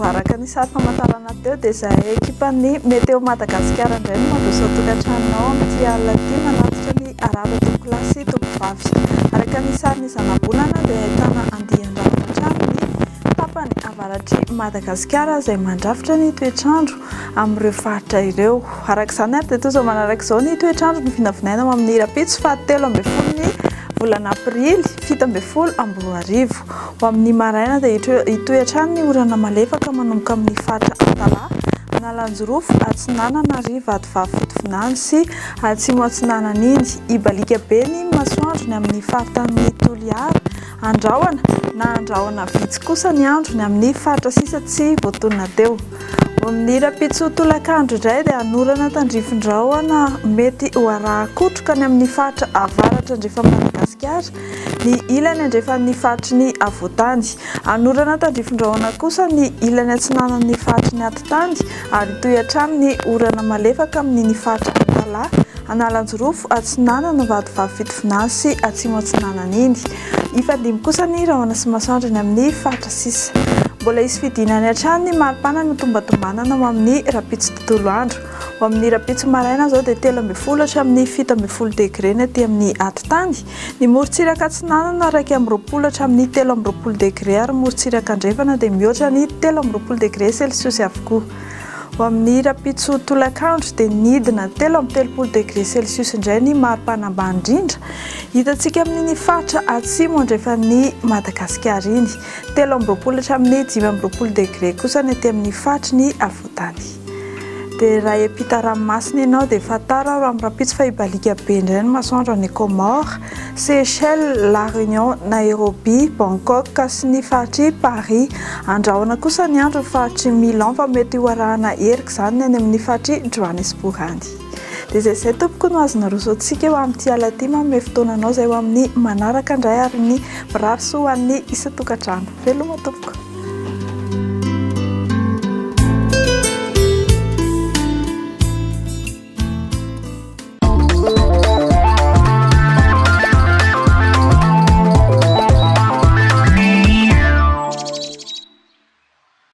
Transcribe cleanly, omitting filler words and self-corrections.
Araka ny sary famantarana teo dia izahay ekipan'ny Météo Madagasikara indray no mandroso ao an-tokantranonao amin'ity alina ity manatitra ny arahaba tompokolahy sy tompovavy. Araka ny sarin'ny zanabolana dia ahitana andian-drahona hatrany ny tapany avaratr'i Madagasikara izay mandrafitra ny toetr'andro amin'ireo faritra ireo. Araka izany ary dia toy izao manaraka izao ny toetr'andro novinavinaina ho amin'ny rahampitso faha 13 ny volana aprily 2017. Ho amin'ny maraina dia hitohy hatrany ny orana malefaka manomboka amin'ny faritra Antalaha, Analanjirofo, Atsinanana ary Vatovavy Fitovinany sy Atsimo Atsinanana iny. Hibaliaka be ny masoandro ny amin'ny faritanin'i Toliara, Andrahona na andrahona vitsy kosa ny andro ny amin'ny faritra sisa tsy voatonona teo. Ho amin'ny rahampitso tolakandro indray dia hanorana tandrifin-drahona mety ho arahan-kotroka ny amin'ny faritra avaratra andrefan'i Madagasikara, ny ilany andrefan'ny faritry ny afovoantany. Hanorana tandrifin-drahona kosa ny ilany atsinanan'ny faritry ny atitany ary hitohy hatrany ny orana malefaka amin'iny faritra Antalaha, Analanjirofo, Atsinanana, Vatovavy Fitovinany sy Atsimo Atsinanana iny. Hifandimby kosa ny rahona sy masoandro eny amin'ny faritra sisa. Mbola hisy fidinany hatrany ny maripana notombantombanana ho amin'ny rahampitso tontolo andro. Ho amin'ny rahampitso maraina izao dia 13 hatramin'ny 17 degre ny aty amin'ny atitany. Ny morontsiraka atsinanana 21 hatramin'ny 23 degre ary ny morontsiraka andrefana dia mihoatra ny 23 degre celsius avokoa. Ho amin'ny rahampitso tolakandro dia nidina 33 degre celsius indray ny maripana ambany indrindra hitantsika amin'iny faritra atsimo andrefan'i Madagasikara iny. 23 hatramin'ny 25 degre kosa ny aty amin'ny faritry ny afovoantany. Dia raha hiampita ranomasina ianao dia fantaro ary amin'ny rahampitso fa hibaliaka be indray ny masoandro any Comores, Seychelles, La Réunion, Nairobi, Bangkok sy ny faritr'i Paris. Andrahona kosa ny andro ny faritr'i Milan fa mety ho arahana erika izany ny any amin'ny faritr'i Johannesburg any. Dia izay izay tompoko no azo naroso antsika eo amin'ity ala ity manome fotoana anao izay ho amin'ny manaraka indray ary ny mirary soa ho an'ny isan-tokantrano. Veloma tompoko.